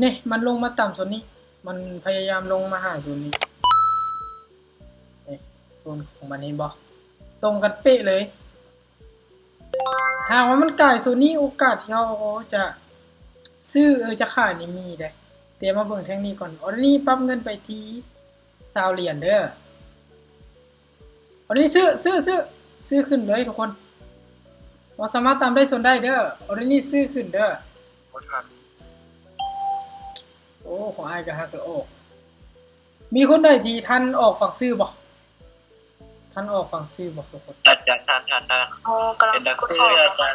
ນີ້ ມັນລົງມາຕ່ຳໂຊນນີ້ ມັນພະຍາຍາມລົງມາຫາໂຊນນີ້ ນີ້ ໂຊນຂອງມັນ ເຫັນບໍ່? ຕົງກັນເປະເລີຍ. ຫາກວ່າມັນກາຍໂຊນນີ້ ໂອກາດທີ່ເຮົາຈະຊື້ ເອີ ຈະຂາຍນີ້ມີເດ້. ແຕ່ມາເບິ່ງແທ່ງນີ້ກ່ອນ. ອໍເດີນີ້ປັບເງິນໄປທີ່ຊາວຫຼຽນເດີ. ອໍເດີນີ້ຊື້ ຊື້ ຊື້ ຊື້ຂຶ້ນເລີຍທຸກຄົນ. ບໍ່ສາມາດຕາມໄດ້ໂຊນໄດ້ເດີ. ອໍເດີນີ້ຊື້ຂຶ້ນເດີ. ບໍ່ທັນ. ໂອ້ ຂອງອ້າຍກໍຫາກກໍອອກ. ມີຄົນໃດທີ່ທັນອອກຝັ່ງຊື້ບໍ່? ທັນອອກຝັ່ງຊື້ບໍ່ທຸກຄົນ? ອາຈານ ທັນ ທັນ ທັນ. ອໍ ກຳລັງກົດອອກ. ໂອເຄ ອາຈານ.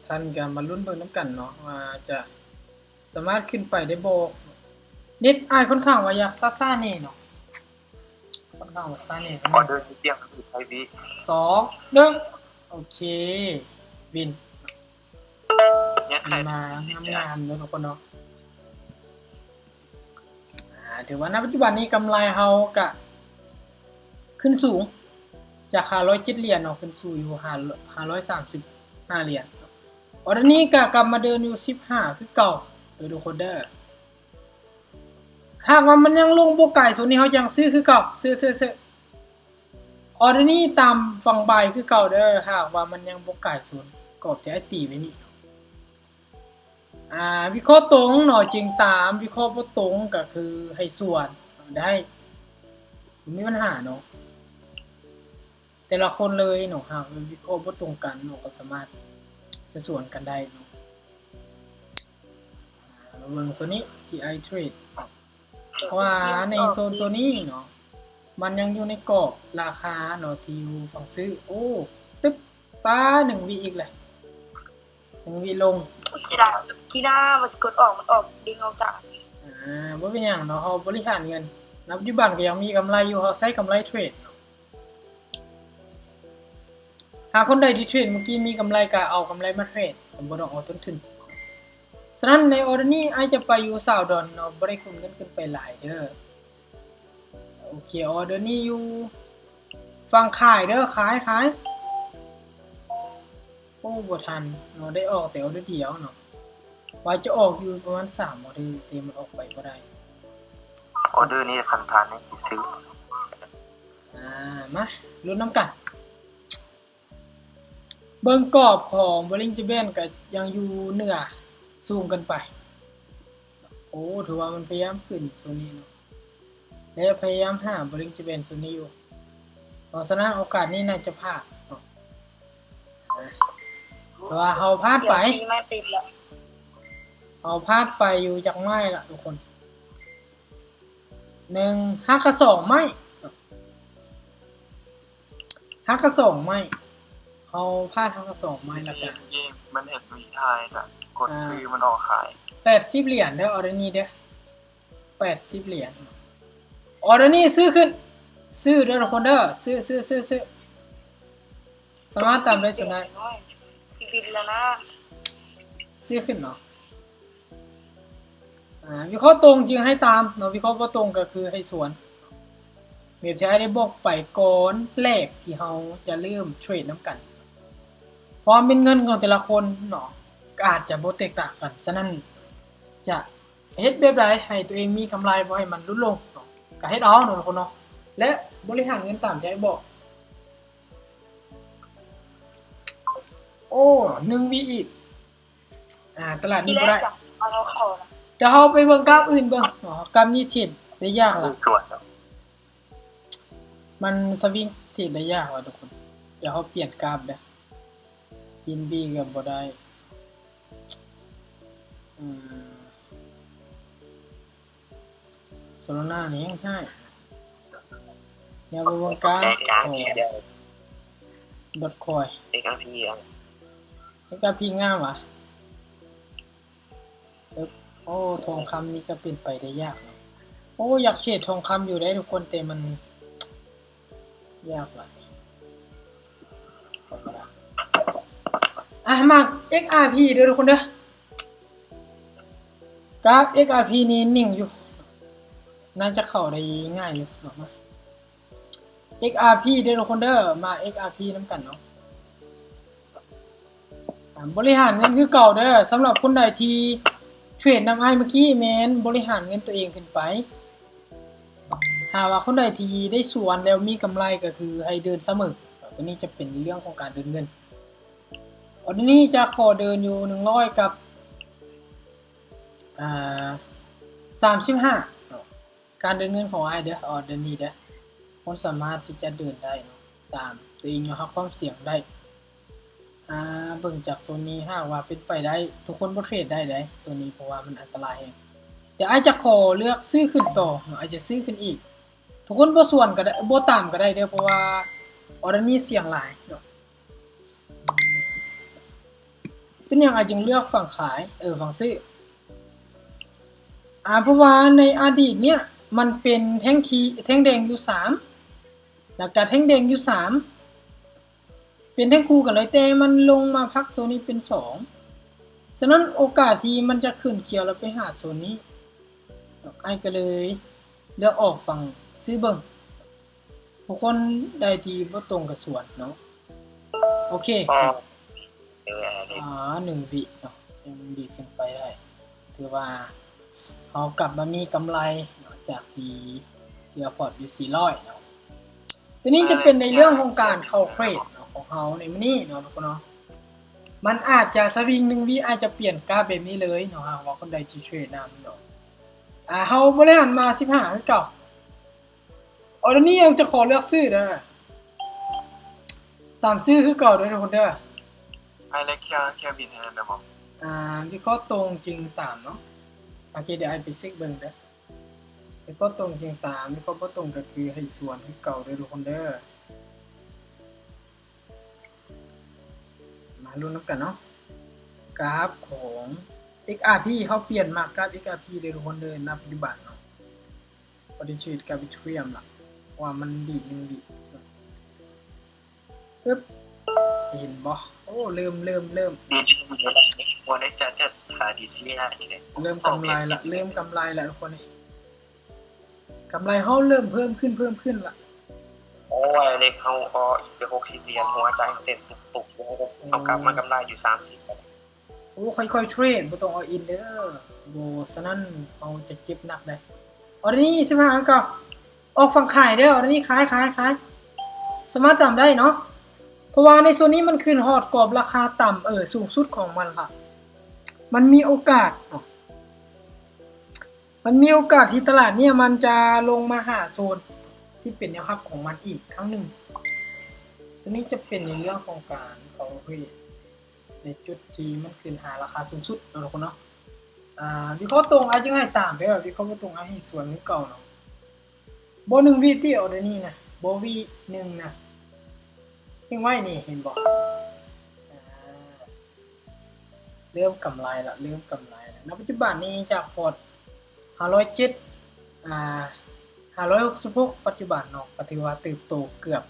ທັນກໍມາລຸ້ນເບິ່ງນຳກັນເນາະ ວ່າຈະສາມາດຂຶ້ນໄປໄດ້ບໍ່. ເນັດອ້າຍຂ້ອນຂ້າງວ່າຢາກຊ້າໆແດ່ເນາະ. ຂ້ອນຂ້າງວ່າຊ້າແດ່. ອໍເດີນີ້ປ່ຽນຢູ່ໄທວີ. ສອງ ໜຶ່ງ ໂອເຄ ວິນ. ມາງາມໆເນາະທຸກຄົນເນາະ. ອາ ຖືວ່ານະປັດຈຸບັນນີ້ກຳໄລເຮົາກະຂຶ້ນສູງ ຈາກຫ້າຮ້ອຍເຈັດຫຼຽນເນາະ ຂຶ້ນສູ່ຢູ່ຫ້າ ຫ້າຮ້ອຍສາມສິບຫ້າຫຼຽນ. ອໍເດີນີ້ກະກັບມາເດີນຢູ່ສິບຫ້າຄືເກົ່າເດີທຸກຄົນເດີ. ຫາກວ່າມັນຍັງລົງບໍ່ໄກໂຊນນີ້ ເຮົາຍັງຊື້ຄືເກົ່າ. ຊື້ ຊື້ ຊື້. ອໍເດີນີ້ຕາມຝັ່ງບາຍຄືເກົ່າເດີ ຫາກວ່າມັນຍັງບໍ່ກາຍໂຊນກອບທີ່ອ້າຍຕີໄວ້ນີ້. ອາ ວິເຄາະຕົງເນາະຈຶ່ງຕາມ ວິເຄາະບໍ່ຕົງກໍຄືໃຫ້ສວນໄດ້ ບໍ່ມີບັນຫາເນາະ. ແຕ່ລະຄົນເລີຍເນາະ ຫາກວິເຄາະບໍ່ຕົງກັນເນາະ ກໍສາມາດຈະສວນກັນໄດ້ເນາະ. ອາ ມາເບິ່ງໂຊນນີ້ທີ່ອ້າຍເທຣດ ເພາະວ່າໃນໂຊນ ໂຊນນີ້ເນາະ ມັນຍັງຢູ່ໃນກອບລາຄາເນາະ ທີ່ຢູ່ຝັ່ງຊື້. ໂອ້ ຕຶບ ປາ ໜຶ່ງວິອີກແຫຼະ ໜຶ່ງວິລົງ. ກິລາ ກິລາ ວ່າຊິກົດອອກ ມັນອອກ ດຶງອອກຈາກ ອາ ບໍ່ເປັນຫຍັງເນາະ ເຮົາບໍລິຫານເງິນ. ນະປັດຈຸບັນກໍຍັງມີກຳໄລຢູ່ ເຮົາໃຊ້ກຳໄລເທຣດເນາະ. ຫາກຄົນໃດທີ່ເທຣດມື້ກີ້ມີກຳໄລກໍເອົາກຳໄລມາເທຣດ ບໍ່ຕ້ອງເອົາຕົ້ນທຶນ. ສະນັ້ນໃນອໍເດີນີ້ອ້າຍຈະໄປຢູ່ຊາວດອນເນາະ ບໍ່ໄດ້ຂົນເງິນຂຶ້ນໄປຫຼາຍເດີ. ໂອເຄ ອໍເດີນີ້ຢູ່ຝັ່ງຂາຍເດີ ຂາຍ ຂາຍ. ໂອ້ ບໍ່ທັນເນາະ ໄດ້ອອກແຕ່ອໍເດີດຽວເນາະ ວ່າຈະອອກຢູ່ປະມານສາມອໍເດີ ແຕ່ມັນອອກໄປບໍ່ໄດ້. ອໍເດີນີ້ຄັນທັນນີ້ຊິຊື້. ອາ ມາລຸ້ນນຳກັນ. ເບິ່ງກອບຂອງ Bollinger Band ກໍຍັງຢູ່ເໜືອ ສູງເກີນໄປ. ໂອ້ ຖືວ່າມັນພະຍາຍາມຂຶ້ນໂຊນນີ້ເນາະ ແລະ ພະຍາຍາມຫາ Bollinger Band ໂຊນນີ້ຢູ່. ເພາະສະນັ້ນໂອກາດນີ້ໜ້າຈະພາດເນາະ ແຕ່ວ່າເຮົາພາດໄປ ເຮົາພາດໄປຢູ່ຈັກໄມ້ລະທຸກຄົນ. ໜຶ່ງ ຫາກະສອງໄມ້ ຫາກະສອງໄມ້ ເຮົາພາດຫາກະສອງໄມ້ລະກະ ມັນເຫັນວິທາຍກະກົດຊື້ ມັນອອກຂາຍ. ແປດສິບຫຼຽນເດີ ອໍເດີນີ້ເດີ ແປດສິບຫຼຽນ. ອໍເດີນີ້ຊື້ຂຶ້ນ ຊື້ເດີທຸກຄົນເດີ ຊື້ ຊື້ ຊື້ ຊື້. ສາມາດຕາມໄດ້ສ່ວນໃດ ຊິບິນແລ້ວນະ ຊື້ຂຶ້ນເນາະ. ອາ ວິເຄາະຕົງຈຶ່ງໃຫ້ຕາມເນາະ ວິເຄາະບໍ່ຕົງກໍຄືໃຫ້ສວນ ແບບທີ່ອ້າຍໄດ້ບອກໄປກ່ອນແລກທີ່ເຮົາຈະເລີ່ມເທຣດນຳກັນ. ຄວາມເປັນເງິນຂອງແຕ່ລະຄົນເນາະ ກໍອາດຈະບໍ່ແຕກຕ່າງກັນ. ສະນັ້ນຈະເຮັດແບບໃດໃຫ້ຕົວເອງມີກຳໄລ ບໍ່ໃຫ້ມັນຫຼຸດລົງເນາະ ກໍເຮັດເອົາເນາະທຸກຄົນເນາະ ແລະ ບໍລິຫານເງິນຕາມທີ່ອ້າຍບອກ. ໂອ້ ໜຶ່ງວິອີກ. ອາ ຕະຫຼາດນີ້ບໍ່ໄດ້ ດຽວເຮົາໄປເບິ່ງກາບອື່ນເບິ່ງເນາະ. ກາບນີ້ເທຣດໄດ້ຍາກລະ ມັນສະວິງເທຣດໄດ້ຍາກລະທຸກຄົນ. ດຽວເຮົາປ່ຽນກາບເດີ BNB ກໍບໍ່ໄດ້. ອືມ ໂຊລານານີ້ແຮງຮ້າຍ. ແນວບໍ່ເບິ່ງການ ໂອ້ ດອດຄອຍ XRP ເອັກອາພີງາມຫວາ. ເອີບ ໂອ້ ທອງຄຳນີ້ກໍເປັນໄປໄດ້ຍາກເນາະ. ໂອ້ ຢາກເທຣດທອງຄຳຢູ່ເດ້ທຸກຄົນ ແຕ່ມັນ ຍາກຫຼາຍ. ອ່ະ ມາ XRP ເດີທຸກຄົນເດີ. ກາບ XRP ນີ້ນິ່ງຢູ່ ໜ້າຈະເຂົ້າໄດ້ງ່າຍຢູ່ເນາະ. ມາ XRP ເດີທຸກຄົນເດີ ມາ XRP ນຳກັນເນາະ. ອາ ບໍລິຫານເງິນຄືເກົ່າເດີ. ສຳລັບຄົນໃດທີ່ ເທຣດນຳອ້າຍເມື່ອກີ້ແມ່ນບໍລິຫານເງິນຕົວເອງຂຶ້ນໄປ. ຖ້າວ່າຄົນໃດທີ່ໄດ້ສວນແລ້ວມີກຳໄລກໍຄືໃຫ້ເດີນສະເໝີ. ຕົວນີ້ຈະເປັນໃນເລື່ອງຂອງການເດີນເງິນ. ອອເດີນີ້ຈະຂໍເດີນຢູ່ໜຶ່ງຮ້ອຍກັບ ອ່າ ສາມສິບຫ້າເນາະ. ການເດີນເງິນຂອງອ້າຍເດີ ອອເດີນີ້ເດີ ຄົນສາມາດທີ່ຈະເດີນໄດ້ເນາະ ຕາມຕົວເອງຍອມຮັບຄວາມສ່ຽງໄດ້. ອ່າ ເບິ່ງຈາກໂຊນນີ້ ຫາກວ່າເປັນໄປໄດ້ ທຸກຄົນບໍ່ເທຣດໄດ້ເດ້ໂຊນນີ້ ເພາະວ່າມັນອັນຕະລາຍແຮງ. ດຽວອ້າຍຈະຂໍເລືອກຊື້ຂຶ້ນຕໍ່ເນາະ ອ້າຍຈະຊື້ຂຶ້ນອີກ. ທຸກຄົນບໍ່ສວນກໍໄດ້ ບໍ່ຕາມກໍໄດ້ເດີ ເພາະວ່າອອເດີນີ້ສ່ຽງຫຼາຍເນາະ. ເປັນຫຍັງອ້າຍຈຶ່ງເລືອກຝັ່ງຂາຍ ເອີ ຝັ່ງຊື້? ອາ ເພາະວ່າໃນອະດີດເນີ້ຍ ມັນເປັນແທ່ງຂີ ແທ່ງແດງຢູ່ສາມ ແລ້ວກະແທ່ງແດງຢູ່ສາມ ເປັນແທ່ງຄູ່ກັນເລີຍ ແຕ່ມັນລົງມາພັກໂຊນນີ້ເປັນສອງ. ສະນັ້ນໂອກາດທີ່ມັນຈະຂຶ້ນຂຽວແລ້ວໄປຫາໂຊນນີ້ ອ້າຍກໍເລີຍເລືອກອອກຝັ່ງຊື້ເບິ່ງ. ຜູ້ຄົນໃດທີ່ບໍ່ຕົງກະສວນເນາະ. ໂອເຄ ອອ ເອີ ອ່າ ໜຶ່ງວິເນາະ ຍັງດີດຂຶ້ນໄປໄດ້. ຖືວ່າເຮົາກັບມາມີກຳໄລເນາະ ຈາກທີ່ເຫຼືອພອດຢູ່ສີ່ຮ້ອຍເນາະ. ຕົວນີ້ຈະເປັນໃນເລື່ອງຂອງການເຂົ້າເທຣດເນາະ ຂອງເຮົາໃນມື້ນີ້ເນາະ ທຸກຄົນເນາະ. ມັນອາດຈະສະວິງໜຶ່ງວິ ອາດຈະປ່ຽນກາບແບບນີ້ເລີຍເນາະ ຫາກວ່າຄົນໃດທີ່ເທຣດນຳເນາະ. ອ່າ ເຮົາບໍລິຫານມາສິບຫ້າຄືເກົ່າ. ອອເດີນີ້ຍັງຈະຂໍເລືອກຊື້ເດີ ຕາມຊື້ຄືເກົ່າເດີທຸກຄົນເດີ. ອ້າຍເລັກເຄຍ ເຄຍບິນໃຫ້ແດ່ບໍ່? ອ່າ ວິເຄາະຕົງຈຶ່ງຕາມເນາະ. ໂອເຄ ດຽວອ້າຍໄປເຊັກເບິ່ງເດີ. ວິເຄາະຕົງຈຶ່ງຕາມ ວິເຄາະບໍ່ຕົງກໍຄືໃຫ້ສວນຄືເກົ່າເດີທຸກຄົນເດີ. ມາລຸ້ນນຳກັນເນາະ ກາບຂອງ ເອັກອາພີ ເຮົາປ່ຽນມາກາບ ເອັກອາພີ ເດີທຸກຄົນເດີ ນະປັດຈຸບັນເນາະ. ປະຕິເສດກາບ Ethereum ລະ ເພາະວ່າມັນດີດໜຶ່ງດີດ. ປຶບ ເຫັນບໍ່? ໂອ້ ເລີ່ມ ເລີ່ມ ເລີ່ມ ດີດໜຶ່ງດີດ ບໍ່ໄດ້ຈັດ ຈັດ DCA ນີ້ເດ້ ເລີ່ມກຳໄລລະ ເລີ່ມກຳໄລລະທຸກຄົນເອີຍ. ກຳໄລເຮົາເລີ່ມເພີ່ມຂຶ້ນ ເພີ່ມຂຶ້ນລະ. ໂອ້ຍ ເລັກເຮົາ ເອີ ອີກໄປຫົກສິບຫຼຽນ ຫົວໃຈເຮົາເຕັ້ນຕຸບໆ ເຮົາກັບມາກຳໄລຢູ່ສາມສິບ. ໂອ້ ຄ່ອຍໆເທຣດ ບໍ່ຕ້ອງ all in ເດີ ບໍ່ສະນັ້ນເຮົາຈະເຈັບໜັກເດ້. ອອເດີນີ້ສິບຫ້າອັນເກົ່າ ອອກຝັ່ງຂາຍເດີ ອອເດີນີ້ຂາຍ ຂາຍ ຂາຍ ສາມາດຕາມໄດ້ເນາະ ເພາະວ່າໃນໂຊນນີ້ມັນຂຶ້ນຮອດກອບລາຄາຕ່ຳ ເອີ ສູງສຸດຂອງມັນລະ ມັນມີໂອກາດເນາະ. ມັນມີໂອກາດທີ່ຕະຫຼາດເນີ້ຍມັນຈະລົງມາຫາໂຊນທີ່ເປັນແນວຮັບຂອງມັນອີກຄັ້ງໜຶ່ງ. ຕົວນີ້ຈະເປັນໃນເລື່ອງຂອງການເຂົ້າເທຣດໃນຈຸດທີ່ມັນຂຶ້ນຫາລາຄາສູງສຸດເນາະທຸກຄົນເນາະ. ອາ ວິເຄາະຕົງອາດຈະໃຫ້ຕາມເດີ ວິເຄາະບໍ່ຕົງອາດໃຫ້ສວນຄືເກົ່າເນາະ. ບໍ່ໜຶ່ງວິຕິ ອອເດີນີ້ນະ ບໍ່ວິໜຶ່ງນະ ເຮັງໄວ້ນີ້ ເຫັນບໍ່? ເລີ່ມກຳໄລລະ ເລີ່ມກຳໄລລະ. ນະປັດຈຸບັນນີ້ຈາກພອດຫ້າຮ້ອຍເຈັດ ອ່າ ຫ້າຮ້ອຍຫົກສິບຫົກ ປັດຈຸບັນເນາະ ກໍຖືວ່າເຕີບໂຕເກືອບ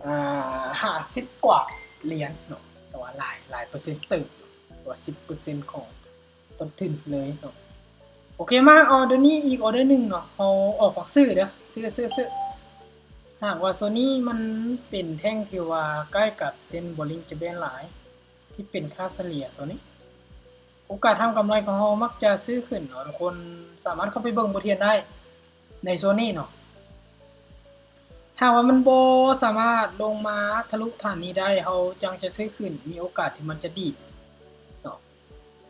ອ່າ ຫ້າສິບກວ່າຫຼຽນເນາະ ແຕ່ວ່າຫຼາຍ ຫຼາຍເປີເຊັນເຕີບ ແຕ່ວ່າສິບເປີເຊັນຂອງຕົ້ນທຶນເລີຍເນາະ. ໂອເຄ ມາອອເດີນີ້ອີກອອເດີໜຶ່ງເນາະ ເຮົາອອກຝາກຊື້ເດີ ຊື້ ຊື້ ຊື້. ຫາກວ່າໂຊນນີ້ມັນເປັນແທ່ງທີ່ວ່າໃກ້ກັບເສັ້ນ Bollinger Band ຫຼາຍ ທີ່ເປັນຄ່າສະເລ່ຍໂຊນນີ້ ໂອກາດທຳກຳໄລຂອງເຮົາມັກຈະຊື້ຂຶ້ນເນາະ ທຸກຄົນສາມາດເຂົ້າໄປເບິ່ງບົດຮຽນໄດ້ໃນໂຊນນີ້ເນາະ. ຖ້າວ່າມັນບໍ່ສາມາດລົງມາທະລຸຖານນີ້ໄດ້ ເຮົາຈັ່ງຈະຊື້ຂຶ້ນ ມີໂອກາດທີ່ມັນຈະດີດເນາະ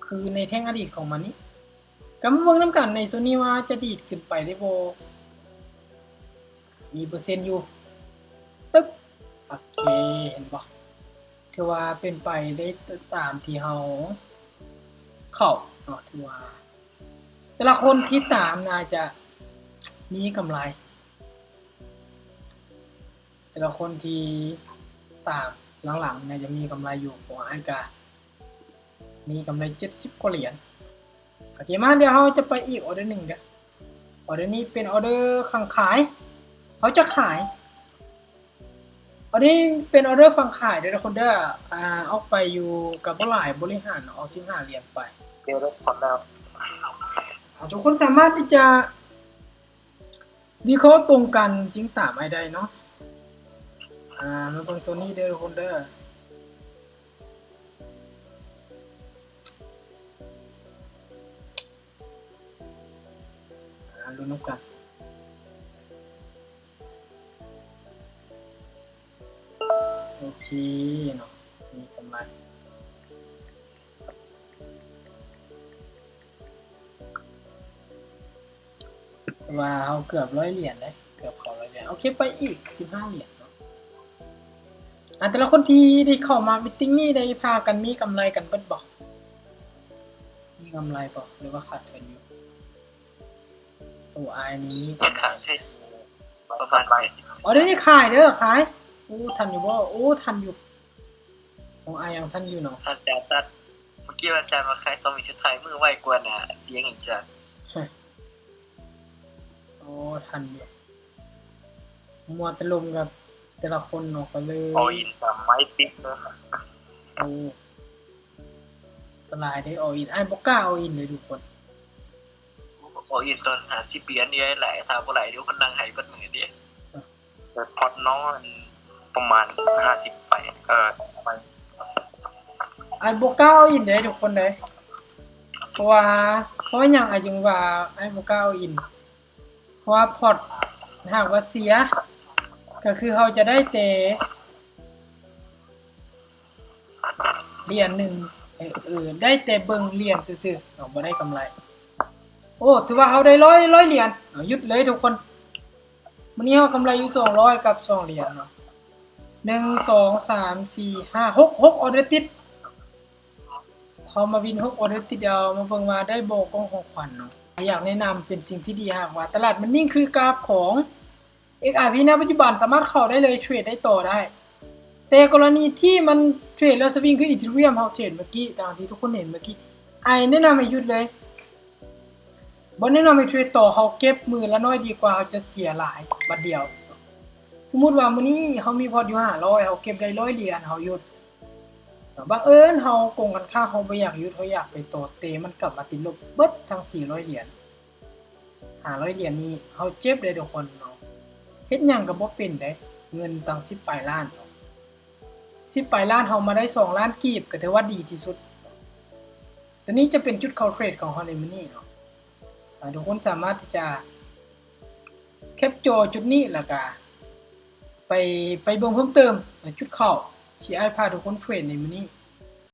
ຄືໃນແທ່ງອະດີດຂອງມັນນີ້. ກໍມາເບິ່ງນຳກັນໃນໂຊນນີ້ວ່າຈະດີດຂຶ້ນໄປໄດ້ບໍ່ ມີເປີເຊັນຢູ່ ຕຶບ ໂອເຄ ເຫັນບໍ່? ຖືວ່າເປັນໄປໄດ້ຕາມທີ່ເຮົາເຂົ້າເນາະ ຖືວ່າແຕ່ລະຄົນທີ່ຕາມໜ້າຈະມີກຳໄລ ແຕ່ລະຄົນທີ່ຕາມຫຼັງໆ ໜ້າຈະມີກຳໄລຢູ່ ເພາະວ່າອ້າຍກະມີກຳໄລເຈັດສິບກວ່າຫຼຽນ. ໂອເຄ ມາ ດຽວເຮົາຈະໄປອີກອອເດີໜຶ່ງເດີ ອອເດີນີ້ເປັນອອເດີຝັ່ງຂາຍ ເຮົາຈະຂາຍ ອອເດີນີ້ເປັນອອເດີຝັ່ງຂາຍເດີທຸກຄົນເດີ ອາ ອອກໄປຢູ່ກໍບໍ່ຫຼາຍ ບໍລິຫານອອກສິບຫ້າຫຼຽນໄປ ດຽວໄດ້ຄວາມແລ້ວ ອາ ທຸກຄົນສາມາດທີ່ຈະ ວິເຄາະຕົງກັນຈຶ່ງຕາມອ້າຍໄດ້ເນາະ. ອາ ມາເບິ່ງໂຊນນີ້ເດີທຸກຄົນເດີ. ລຸ້ນນຳກັນ. ໂອເຄເນາະ ມີກຳໄລ ແຕ່ວ່າເຮົາເກືອບຮ້ອຍຫຼຽນເດ້ ເກືອບເຂົ້າຮ້ອຍຫຼຽນ. ໂອເຄ ໄປອີກສິບຫ້າຫຼຽນເນາະ. ອາ ແຕ່ລະຄົນທີ່ໄດ້ເຂົ້າມາມີດຕິງນີ້ ໄດ້ພາກັນມີກຳໄລກັນເບິດບໍ່? ມີກຳໄລບໍ່ ຫຼືວ່າຂາດທຶນຢູ່? ໂຕອ້າຍນີ້ມີກຳໄລ ຂາດທຶນຢູ່ປະມານ ອໍ ດຽວນີ້ຂາຍເດີ ຂາຍ. ໂອ້ ທັນຢູ່ບໍ່? ໂອ້ ທັນຢູ່. ຂອງອ້າຍຍັງທັນຢູ່ເນາະ. ອາຈານຕັດ ເມື່ອກີ້ອາຈານວ່າຂາຍສອງວິສຸດທ້າຍ ມືໄວກວ່າໜ້າເສຍຫຍັງຈັກ. ໂອ້ ທັນຢູ່. ມົວແຕ່ລົມກັບແຕ່ລະຄົນເນາະ ກໍເລີຍ ອໍອິນຕາມໄມ້ຕິດເດີ. ໂອ້ ອັນຕະລາຍເດ້ ອໍອິນ. ອ້າຍບໍ່ກ້າອໍອິນເດ້ທຸກຄົນ. ອໍອິນຕອນຫ້າສິບປີ ອັນນີ້ຫຼາຍ ຖ້າບໍ່ຫຼາຍເດ ຄົນນັ່ງໄຫ້ເບິດມື້ເດ້. ແຕ່ພອດນ້ອງອັນປະມານຫ້າສິບໄປ ເອີ ໄປ. ອ້າຍບໍ່ກ້າອໍອິນເດ້ທຸກຄົນເດ້. ເພາະວ່າ ເພາະຫຍັງອ້າຍຈຶ່ງວ່າອ້າຍບໍ່ກ້າອໍອິນ? ເພາະວ່າພອດຫາກວ່າເສຍ ກໍຄືເຮົາຈະໄດ້ແຕ່ຫຼຽນໜຶ່ງ ເອີ ໄດ້ແຕ່ເບິ່ງຫຼຽນຊື່ໆເນາະ ບໍ່ໄດ້ກຳໄລ. ໂອ້ ຖືວ່າເຮົາໄດ້ຮ້ອຍ ຮ້ອຍຫຼຽນເນາະ. ຢຸດເລີຍທຸກຄົນ. ມື້ນີ້ເຮົາກຳໄລຢູ່ສອງຮ້ອຍກັບສອງຫຼຽນເນາະ. ໜຶ່ງ ສອງ ສາມ ສີ່ ຫ້າ ຫົກ ຫົກອອເດີຕິດ. ເຮົາມາວິນຫົກອອເດີຕິດ ດຽວມາເບິ່ງວ່າໄດ້ບໍ່ ກ່ອງຂອງຂວັນເນາະ. ຢາກແນະນຳເປັນສິ່ງທີ່ດີ ຫາກວ່າຕະຫຼາດມັນນິ່ງຄືກາບຂອງ ເອັກອາພີ ນະປັດຈຸບັນ ສາມາດເຂົ້າໄດ້ເລີຍ ເທຣດໄດ້ຕໍ່ໄດ້. ແຕ່ກໍລະນີທີ່ມັນເທຣດແລ້ວສະວິງ ຄືອີເທີຣຽມ ເຮົາເທຣດເມື່ອກີ້ ຕາມທີ່ທຸກຄົນເຫັນເມື່ອກີ້ ອ້າຍແນະນຳໃຫ້ຢຸດເລີຍ. ບໍ່ແນະນຳໃຫ້ເທຣດຕໍ່ ເຮົາເກັບມື້ລະໜ້ອຍດີກວ່າ ເຮົາຈະເສຍຫຼາຍບາດດຽວ. ສົມມຸດວ່າມື້ນີ້ເຮົາມີພອດຢູ່ຫ້າຮ້ອຍ ເຮົາເກັບໄດ້ຮ້ອຍຫຼຽນ ເຮົາຢຸດ. ບັງເອີນເຮົາກົງກັນຂ້າມ ເຮົາບໍ່ຢາກຢຸດ ເຮົາຢາກໄປຕໍ່ ແຕ່ມັນກັບມາຕິດລົບເບິດທັງສີ່ຮ້ອຍຫຼຽນ ຫ້າຮ້ອຍຫຼຽນນີ້ ເຮົາເຈັບເດ້ທຸກຄົນເນາະ. ເຮັດຫຍັງກໍບໍ່ເປັນເດ້ ເງິນຕັ້ງສິບປາຍລ້ານເນາະ ສິບປາຍລ້ານ ເຮົາມາໄດ້ສອງລ້ານກີບ ກໍຖືວ່າດີທີ່ສຸດ. ຕົວນີ້ຈະເປັນຈຸດເຂົ້າເທຣດຂອງເຮົາໃນມື້ນີ້ເນາະ. ອາ ທຸກຄົນສາມາດທີ່ຈະແຄປຈໍຈຸດນີ້ ແລ້ວກະໄປ ໄປເບິ່ງເພີ່ມເຕີມໃນຈຸດເຂົ້າທີ່ອ້າຍພາທຸກຄົນເທຣດໃນມື້ນີ້.